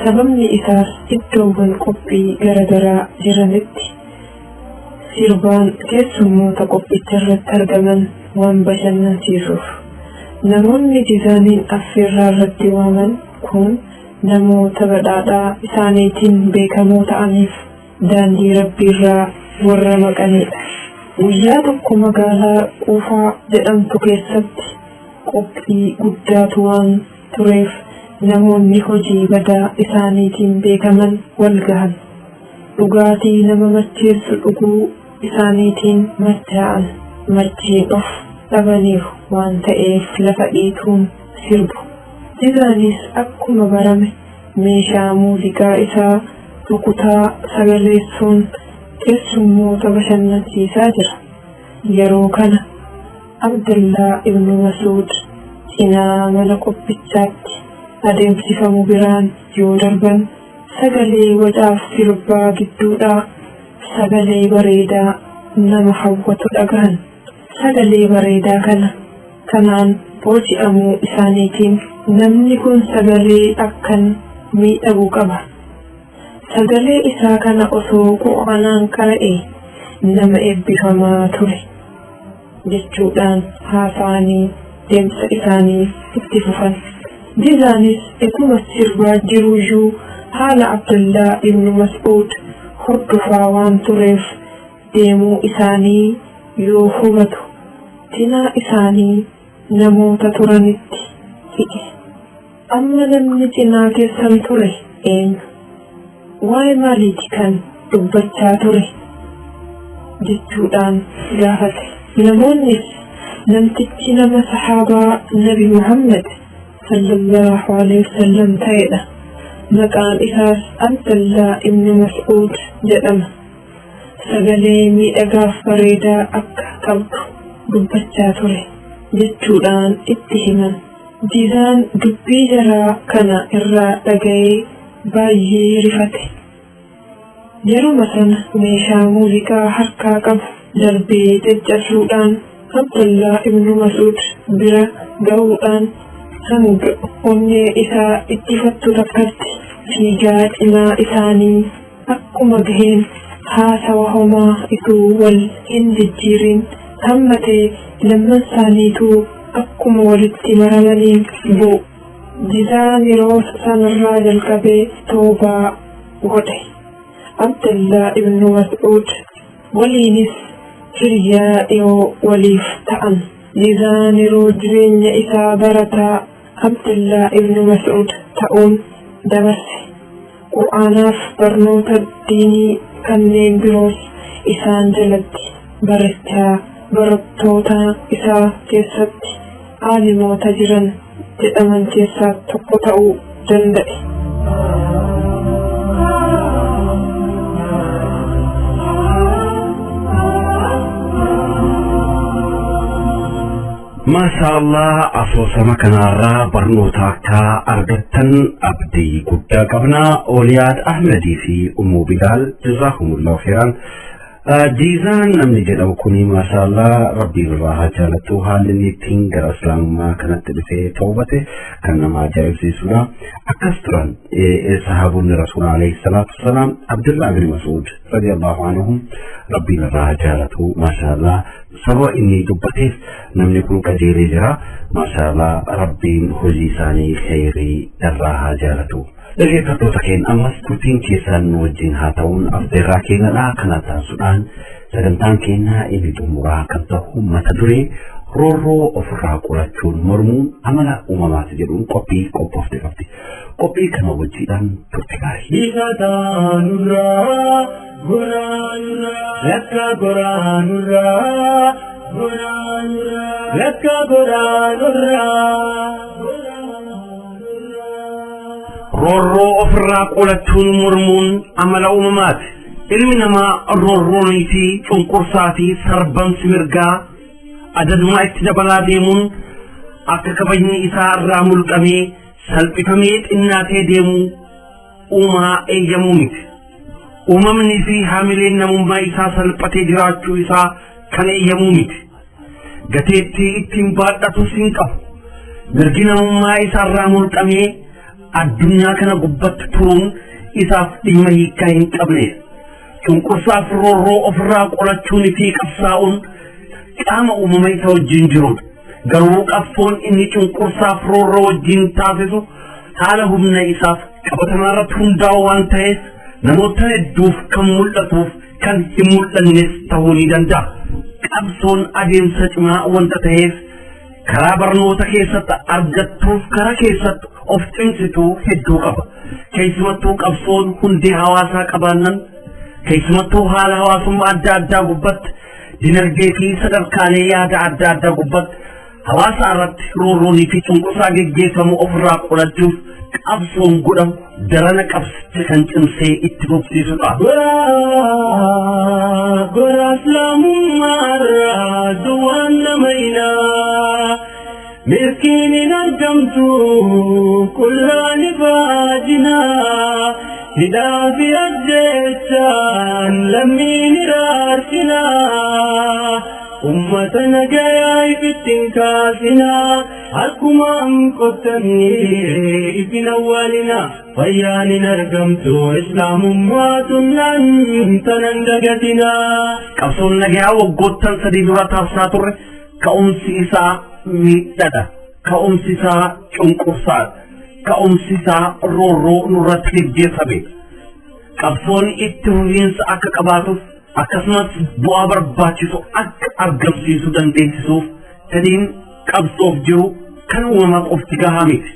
Sababni isaas iddoowwan qophii gara garaa jiranitti sirbaan keessummoota qophicha irratti argaman waan bashannansiisuuf. Namoonni Jizaaniin affeerraa irratti waaman kun namoota badhaadhaa isaaniitiin beekamoo ta'aniif daandii Rabbiirraa warra maqanidha. Guyyaa tokko magaalaa Quufaa jedhamtu keessatti qophii guddaatu waan tureef namoonni hojii badaa isaaniitiin beekaman wal gahan. Dhugaatii nama macheessu dhuguu isaaniitiin machaa'an. Machiin of dhabaniiru waan ta'eef lafa dhiituun sirbu. Jizaanis akkuma barame meeshaa muuziqaa isaa rukutaa sagaleessuun keessummoota bashannansiisaa jira. Yeroo kana Abdullaa ibnu Masuud cinaa mana qophichaatti adeemsifamu biraan yoo darban sagalee wacaaf sirbaa gidduudhaa sagalee bareedaa nama hawwatu dhagahan. Sagalee bareedaa kana kanaan booji'amuu isaaniitiin namni kun sagalee akkan miidhagu qaba. Sagalee isaa kana osoo Qur'aanaan qara'e nama eebbifamaa ture jechuudhaan haasa'anii deemsa isaanii itti fufan. Jizaanis ituma sirbaa jiruyyuu haala Abdullaa ibnu Mas'uud hordofaa waan tureef deemuu isaanii yoo hubatu cinaa isaanii namoota turanitti hi'e. Amma namni cinaa keessan ture eenyu? Waa'ee maaliiti kan dubbachaa ture? Jechuudhaan gaafate. Namoonnis namtichi nama sahaabaa Nabi Muhammad sallallahu alaihi wasallam ta'edha. Maqaan isaas Abdallaa ibnu Mas'uud jedhama. Sagalee miidhagaaf bareedaa akka qabdu dubbachaa ture jechuudhaan itti himan. Jizaan dubbii jaraa kana irraa dhaga'ee baay'ee rifate. Yeruma sana meeshaa muuziqaa harkaa qabu darbee caccabsuudhaan Abdullaa ibnu Mas'uud bira ga'uudhaan hanga onnee isaa ittifattu takkatti fiigaa cinaa isaanii akkuma gaheen haasawa homaa ituu wal hin jijjiirin hammatee lamman isaaniituu akkuma walitti maramaniin bu'u. Jizaan yeroo sanarraa jalqabee toobaa godhe. Abdallaa ibnu Mas'uud waliinis hiriyaa dhiyoo waliif ta'an. Jizaan yeroo jireenya isaa barataa Abdallaa ibnu Mas'uud ta'uun dabarse. Qur'aanaaf barnoota diinii kanneen biroos isaan jalatti barachaa barattoota isaa keessatti aalimoota jiran jedhaman keessaa tokko ta'uu danda'e. Maashaa Allah, asoosama kanarraa barnoota akka argattan abdii guddaa qabna. Ooliyaad Ahmedii fi Ummuu Bilaal, jazakumullahu khairan. Jiizaan namni jedhamu kuni maashaallah rabbiin irraa haa jaalatu haalli inni ittiin gara islaamummaa kanatti dhufee toobate kan nama ajaa'ibsiisudha. Akkas turan sahaabonni rasuula alayhi salaatu wasalaam Abdullah bin Mas'uud radiyallahu anhum rabbiin irraa haa jaalatu maashaallah sababa inni dubbateef namni kun qajeelee jira maashaallah rabbiin hojii isaanii kheyrii irraa haa jaalatu. Dhaggeeffattoota keenya ammas turtiin keessan nu wajjin haa ta'uun affeerraa keenyadha. Kana taasisuudhaan sagantaan keenya inni xumuraa kan ta'u mata duree roorroo ofirraa qolachuun mormuun amala uumamaati jedhuun qophii qophoofte qabdi. Qophii kana wajjiidhaan turte gaarii. Isa taanurraa goraanurraa lakka goraanurraa goraanurraa lakka goraanurraa. Roorroo ofirraa qolachuun mormuun amala uumamaati. Ilmi namaa roorroonii fi cunqursaa fi sarbamsi mirgaa adaduma itti dabalaa deemuun akka kabajni isaa irraa mulqamee salphifamee xinnaatee deemuu uumaa eeyyamuu miti. Uumamni fi haamileen namummaa isaa salphatee jiraachuu isaa kan eeyyamuu miti. Gateettii ittiin baadhatus hin qabu. Mirgi namummaa isaa irraa mulqamee addunyaa kana gubbatti turuun isaaf dhimma hiikaa hin qabnedha. Cunqursaaf roorroo ofirraa qolachuun fi qabsaa'uun qaama uumama isa wajjin jirudha. Garuu qabsoon inni cunqursaaf roorroo wajjin taasisu haala humna isaaf qabatamaa irratti hundaa'u waan ta'eef namoota hedduuf kan mul'atuuf kan hin mul'annes ta'uu ni danda'a. Qabsoon adeemsa cimaa wanta ta'eef karaa barnoota keessatti argattuuf karaa keessatti of cimsituu hedduu qaba. Keessumattuu qabsoon hundee hawaasaa qabaannan keessumattuu haala hawaasummaa adda addaa gubbatti dinagdee fi sadarkaalee yaada adda addaa gubbatti hawaasa irratti roorroonii fi cunqursaa geggeeffamu ofirraa qolachuuf qabsoon godhamu darana qabsicha kan cimsee itti fufsiisudha. Gora islaamummaarraa duwwaan nama hinaa milkiin hin argamtu qullaan ifaajinaa hidhaa fi ajjeechaan lammiin hiraarsinaa ummata nagayaa ifittiin kaasinaa harkumaan qottanii ifin awwaalinaa fayyaan hin argamtu islaamummaa tunnaan tanan dagatinaa. Qabsoon nagayaa waggoottan sadii dura taasisaa turre ka'umsi isaa miidhadha. Ka'umsi isaa cunqursaadha. Ka'umsi isaa roorroo nurratti geggeeffame. Qabsoon itti fufiinsa akka qabaatuuf akkasumas bu'aa barbaachisu akka argamsiisu dandeessisuuf fedhiin qabsoof jiru kan uumamaa qofti gahaa miti.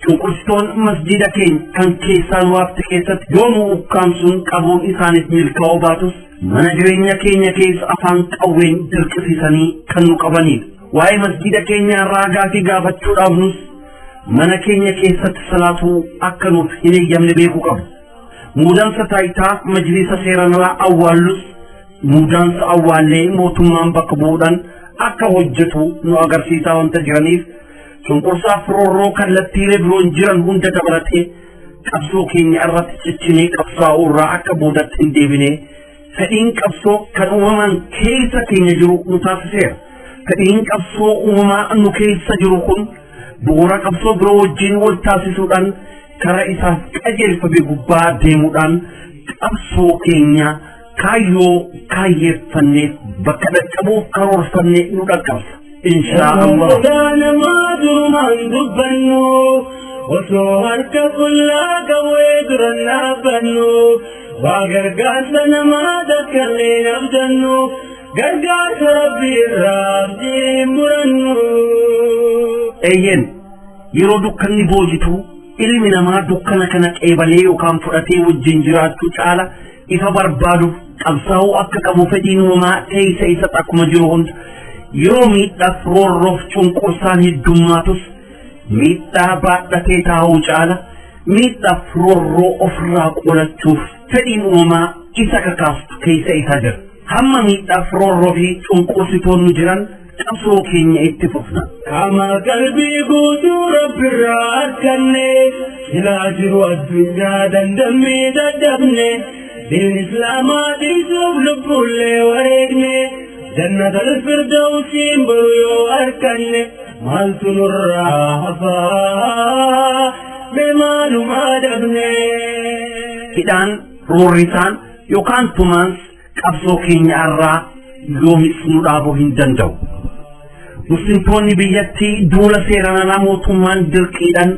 Cunqursitoon masjiida keenya kan keessaan waafte keessatti yoomuu ukkaamsuun qabuun isaaniif milkaa'uu baatus mana jireenya keenya keessa afaan qawween dirqisiisanii kan nu qabanidha. Waa'ee masjiida keenya irraa gaafii gaafachuudhaaf nus mana keenya keessatti salaatuu akka nuuf hin eeyyamne beekuu qabna. Muudansa taayitaa majlisa seeraan alaa awwaallus muudansa awwaallee mootummaan bakka bu'uudhaan akka hojjetu nu agarsiisaa wanta jiraniif cunqursaaf roorroo kallattiilee biroon jiran hunda dabalatee qabsoo keenya irratti ciccinee qabsaa'uu irraa akka boodatti hin deebine fedhiin qabsoo kan uumamaan keessa keenya jiru nu taasiseera. Fedhiin qabsoo uumamaa nu keessa jiru kun bu'uura qabsoo biroo wajjin wal taasisuudhaan karaa isaaf qajeelfame gubbaa deemuudhaan qabsoo keenya kaayyoo kaayyeeffanneef bakka dhaqqabuuf karoorfanne nu dhaqqabsa. Inshaa Allah. Namaa durumaan dubbannu osoo harka qullaa qawwee duran dhaabbannu waa gargaarsa namaa takkallee abdannu gargaarsa rabbi irraa abdii murannu. Eeyyeen yeroo dukkanni boojitu ilmi namaa dukkana kana qeebalee yookaan fudhatee wajjin jiraachuu caala ifa barbaaduuf qabsaa'uu akka qabu fedhiin uumamaa keessa isa akkuma jiru hunda yeroo miidhaaf roorroof cunqursaan heddummaatus miidhaa baadhatee taa'uu caala miidhaaf roorroo ofirraa qolachuuf fedhiin uumamaa isa kakaastu keessa isaa jira. Hamma miidhaaf roorroo fi cunqursitoonni jiran qabsoo keenya itti fufna. Qaama qalbii guutuu rabbirraa arganne silaa jiru addunyaa dandammee dadhabne Diin islaamaa dhiisuuf lubbuullee wareegne. Jannata alfirdawsiin boru yoo arkanne maaltu nurraa hafaa mee maalumaa dhabne. Hidhaan, roorrisaan yookaan tumaans qabsoo keenya irraa yoomis nu dhaabuu hin danda'u. Muslimtoonni biyyattii duula seeraan alaa mootummaan dirqiidhaan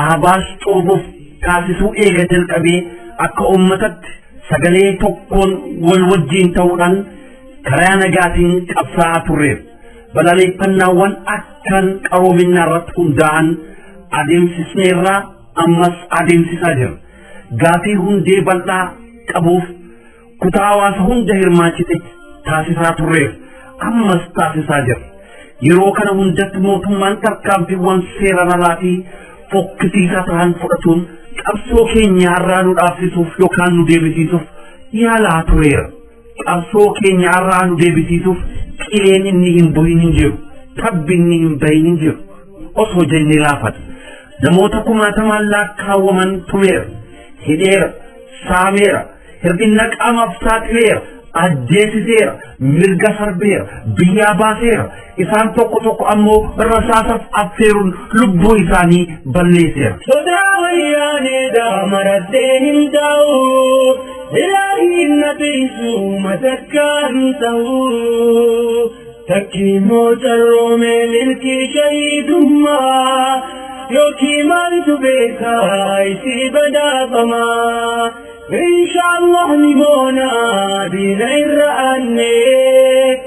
Ahbaash xurbuuf taasisuu eega jalqabee akka uummatatti sagalee tokkoon wal wajjiin ta'uudhaan karaa nagaatiin qabsaa'aa turreef balaleeffannaawwan akkaan qaroominaa irratti hundaa'an adeemsisneerraa ammas adeemsisaa jira. Gaafii hundee bal'aa qabuuf kutaa hawaasa hunda hirmaachise taasisaa turreef ammas taasisaa jira. Yeroo kana hundatti mootummaan tarkaanfiiwwan seeraan alaa fi fokkisiisaa ta'an fudhatuun qabsoo keenya irraa nu dhaabsisuuf yookaan nu deebisiisuuf yaalaa tureera. Qabsoo keenya irraa nu deebisiisuuf qileen inni hin bu'in hin jiru, tabbi inni hin bahin hin jiru. Osoo jennee laafata. Namoota kumaatamaan lakkaawwaman tumeera, hidheera, saameera, hir'ina qaamaaf saaxileera, ajjeesiseera, mirga sarbeera, biyyaa baaseera. Isaan tokko tokko ammoo rasaasaaf affeeruun lubbuu isaanii balleesseera. Sodaa wayyaaneedha marattee hin taa'u. Ilaahiin na tiisu matakkaa hin ta'u. Takki immoo carroomee milkii shahiidummaa. Yookiin maaltu beekaa isii badhaafamaa. Inshaallah ni boona diina irra aannee.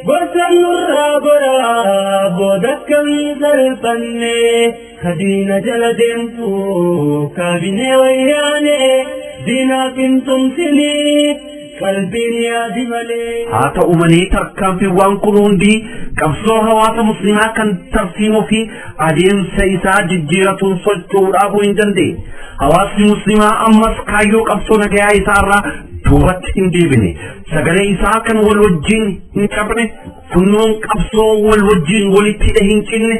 Gorsa nurraa goraa booda akkam salphanne. Ka diina jala deemtu kaabinee wayyaane. Diinaaf hin tumsinii qalbiin yaadi malee. Haa ta'u malee tarkaanfiiwwan kun hundi qabsoo hawaasa musliimaa kan tarsiimoo fi adeemsa isaa jijjiiratuun socho'uu dhaabuu hin dandeenye. Hawaasni musliimaa ammas kaayyoo qabsoo nagayaa isaa irraa duubatti hin deebine. Sagalee isaa kan wal wajjin hin cabne, funyoon qabsoo wal wajjin walitti hidhe hin cinne,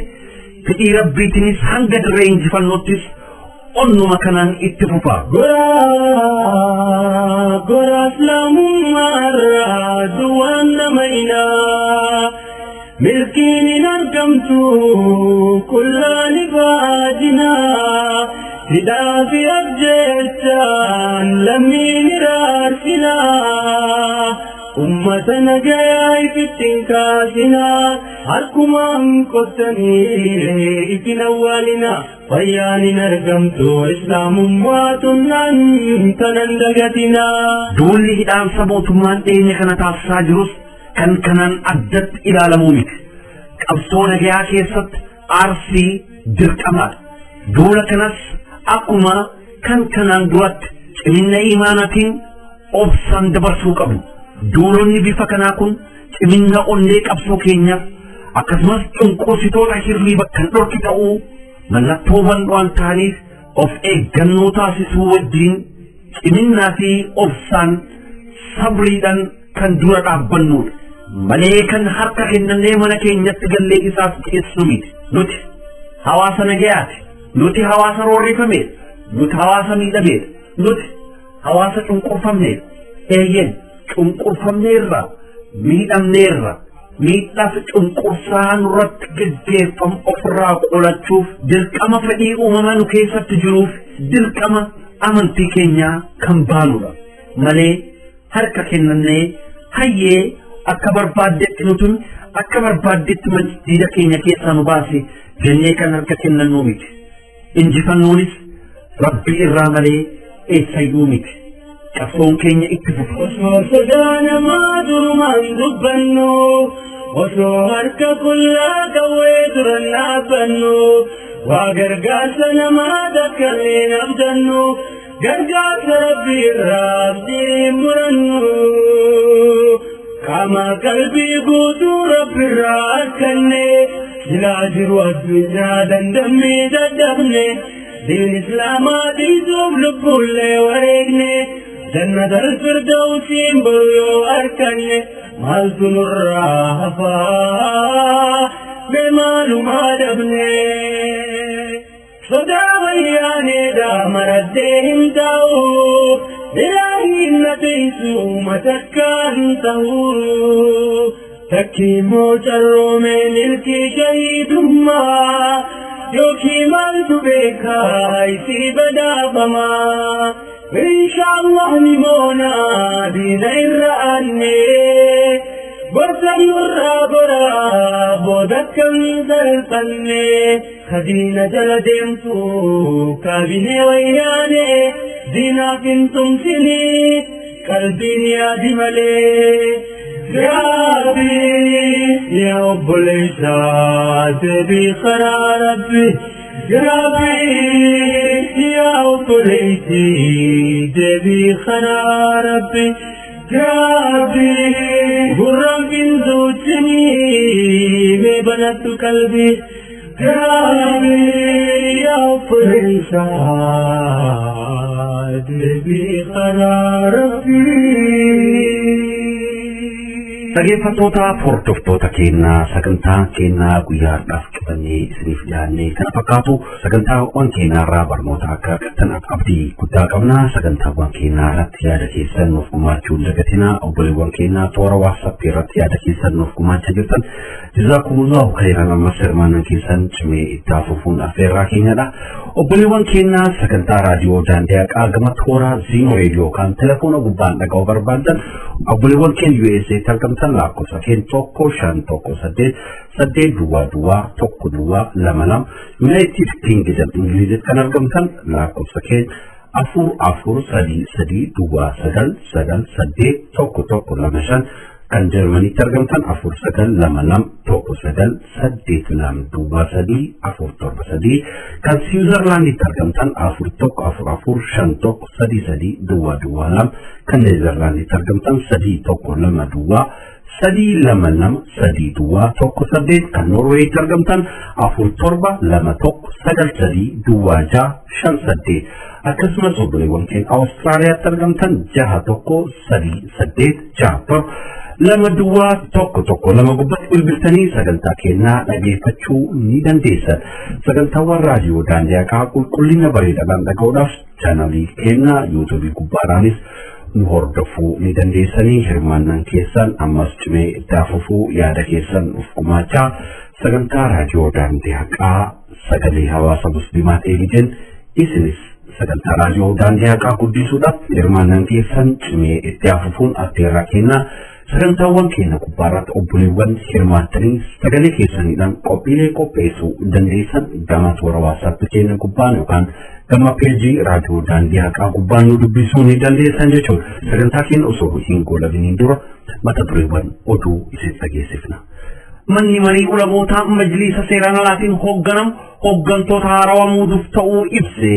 fedhii rabbiitiinis hanga dirree injifannoottis onnuma kanaan itti fufa. Goraa goraa islaamummaarraa duwwaan nama inaa. Milkiin hin argamtu kullaan ifaajinaa. Hidhaa fi ajjeechaan lammiin iraarsinaa. Ummata nagayaa ifitti hin kaasinaa. Harkumaan qottanii ifin awwaalinaa. Fayyaan hin argamtu islaamummaa tunnaan tanan dagatinaa. Duulli hidhaansa mootummaan dhiyeenya kana taasisaa jirus kan kanaan addatti ilaalamuu miti. Qabsoo nagayaa keessatti aarsii dirqamaadha. Duula kanas akkuma kan kanaan duratti cimina imaanaatiin obsaan dabarsuu qabnu. Duulonni bifa kanaa kun cimina onnee qabsoo keenyaaf akkasumas cunqursitoota hirriiba kan dhorki ta'uu mallattoowwan waan ta'aniif of eeggannoo taasisuu wajjin ciminnaa fi obsaan sabriidhaan kan dura dhaabbannudha. Malee kan harka kennannee mana keenyatti gallee isaaf dhiyeessu miti. Nuti hawaasa nagayaati. Nuti hawaasa roorrifameedha. Nuti hawaasa miidhameedha. Nuti hawaasa cunqurfamneedha. Eeyyeen cunqurfamneerra, miidhamneerra, miidhaaf cunqursaa nurratti gaggeeffamu ofirraa qolachuuf dirqama fedhii uumamaa nu keessatti jiruuf dirqama amantii keenyaa kan baanudha. Malee harka kennannee hayyee akka barbaaddetti nutun akka barbaaddetti masjiida keenya keessaa nu baase jennee kan harka kennannuu miti. Injifannoonis Rabbi irraa malee eessayyuu miti. Qabsoon keenya itti fufa. Osoo sodaa namaa durumaan dubbannu, osoo harka qullaa qawwee duran dhaabbannu, waa gargaarsa namaa takka illee abdannu, gargaarsa Rabbi irraa abdii murannu. Qaama qalbii guutuu Rabbi irraa arganne, silaa jiru addunyaa dandammii dadhabne, diin islaamaa dhiisuuf lubbuullee wareegne. Jannata alfirdawsiin boru yoo arganne maaltu nurraa hafaa mee maalumaa dhabne. Sodaa wayyaaneedha maraddee hin taa'u. Ilaahiin na Isa matakkaan ta'uu takkii moocarroomeen ilkii shahiidummaa yookiin maaltu beekaa isii badaafamaa. Insha Allah ni moona diina irra aannee gorsa nurraa goraa booda akkam salphanne kadiina jala deemtu kaabinee wayyaane diinaaf hin tumsinii qalbiin yaadi malee. Gaabii yaa obboleessa deebii karaa Rabbi. Gaabii yaa obboleessi deebii karaa Rabbi. Gaabii gurraan finzuuchinii mee banattu qalbii. Gaabii yaa obboleessa deebii karaa Rabbi. Dhaggeeffattoota hordoftoota keenyaa sagantaa keenyaa guyyaa har'aaf qabannee isiniif dhiyaannee kana fakkaatu sagantaawwan keenyaarraa barnoota akka argattan abdii guddaa qabna. Sagantaawwan keenyaa irratti yaada keessan nuuf gumaachuu hin dagatinaa. Obboleewwan keenyaa toora waatsaappii irratti yaada keessan nuuf gumaachaa jirtan. Jazaakumullahu khayran ammas hirmaannaan keessan cimee itti fufuun affeerraa keenyadha. Obboleewwan keenyaa sagantaa raadiyoo daandii haqaa gama toora ziinoo reediyoo kan telefoona gubbaan dhaga'uu barbaadan obboleewwan keenya USA tti argamtan lakkoofsa keenya 1 5 1 8 8 0 0 1 0 2 2 United Kingdom Ingilizitti kan argamtan lakkoofsa keenya 4 4 3 3 0 9 9 8 1 1 2 5 kan Jarmaniitti argamtan 4 9 2 2 1 9 8 2 0 3 4 7 3 kan Siwiizerlaanditti argamtan 4 1 4 4 5 1 3 3 0 0 2 kan Neezerlaanditti argamtan 3 1 2 2 3 2 2 3 2 1 8 kan Noorweeyitti argamtan 4 7 2 1 9 3 2 6 5 8 akkasumas obboleewwan keenya Awustiraaliyaatti argamtan 6 1 3 8 6 7 2 2 1 1 2 gubbatti bilbiltanii sagantaa keenyaa dhaggeeffachuu ni dandeessan. Sagantaawwan raadiyoo daandii haqaa qulqullina bareedaadhaan dhaga'uudhaaf chaanalii keenya yuutuubii gubbaadhaanis nu hordofuu ni dandeessanii. Hirmaannaan keessan ammas cimee itti fufuu yaada keessan nuuf gumaachaa sagantaa raadiyoo daandii haqaa sagalee hawaasa musliimaa ta'een isinis sagantaa raadiyoo daandii haqaa guddisuudhaaf hirmaannaan keessan cimee itti fufuun affeerraa keenyaa. Sagantaawwan keenya gubbaarratti obboleewwan hirmaattanii sagalee keessaniidhaan qophiilee qopheessuu dandeessan gama toora waatsaappii keenya gubbaan yookaan gama peejii raadiyoo daandii haqaa gubbaan nu dubbisuu ni dandeessan jechuudha. Sagantaa keenya osoo hin goolabiniin dura mata dureewwan oduu isin dhageessifna. Manni marii ulamootaa majliisa seeraan alaatiin hoogganamu hooggantoota haarawaa muuduuf ta'uu ibse.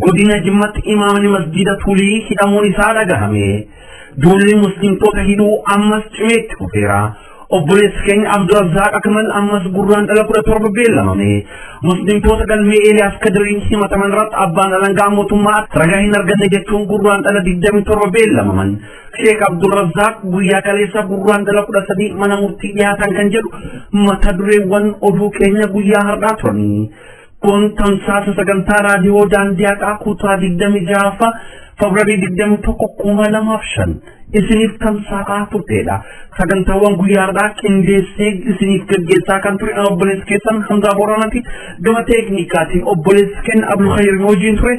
Godina Jimmatti imaamni masjida Tulii hidhamuun isaa dhagahame. Duulli muslimtoota hidhuu ammas cimeetti fufeera. Obboleessi keenya Abdurrazzaaq Akmal ammas gurraan dhala 17 beellamame. Muslimtoota galmee Eeliyaas Kadiriin himataman irratti abbaan alangaa mootummaa ragaa hin arganne jechuun gurraan dhala 27 beellamaman. Sheek Abdurrazzaaq guyyaa kaleessa gurraan dhala 13 mana murtii dhiyaatan kan jedhu mata dureewwan oduu keenya guyyaa har'aa turani. Kun tamsaasa sagantaa raadiyoo daandii haqaa kutaa 26ffaa Febraarii 21 2005 isiniif tamsa'aa turtedha. Sagantaawwan guyyaa har'aa qindeessee isiniif gaggeessaa kan ture obboleessi keessan Hamzaa Booranaati. Gama teeknikaatiin obboleessi keenya Abdulkhayir wajjin ture.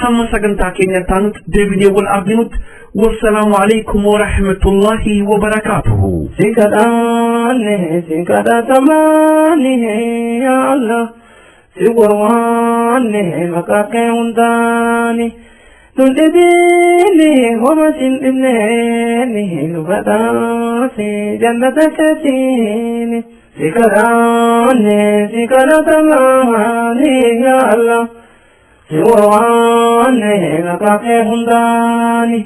Hamma sagantaa keenya taanutti deebinee wal arginutti wassalaamu alaikum wa rahmatullahi wa barakaatuhu. Si kadhaanne si kadhatamaani yaa Allah si warwaanne maqaa kee hundaani. Nun dhibini homa sin dhibneeni nu badhaase jannata keetiini. Si kadhaanne si kadhatamaani yaa Allah si warwaanne maqaa kee hundaani.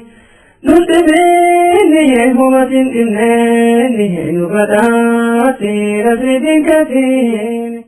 Nun dhibini homa sin dhibneeni nu badhaase rasriitiin keetiini.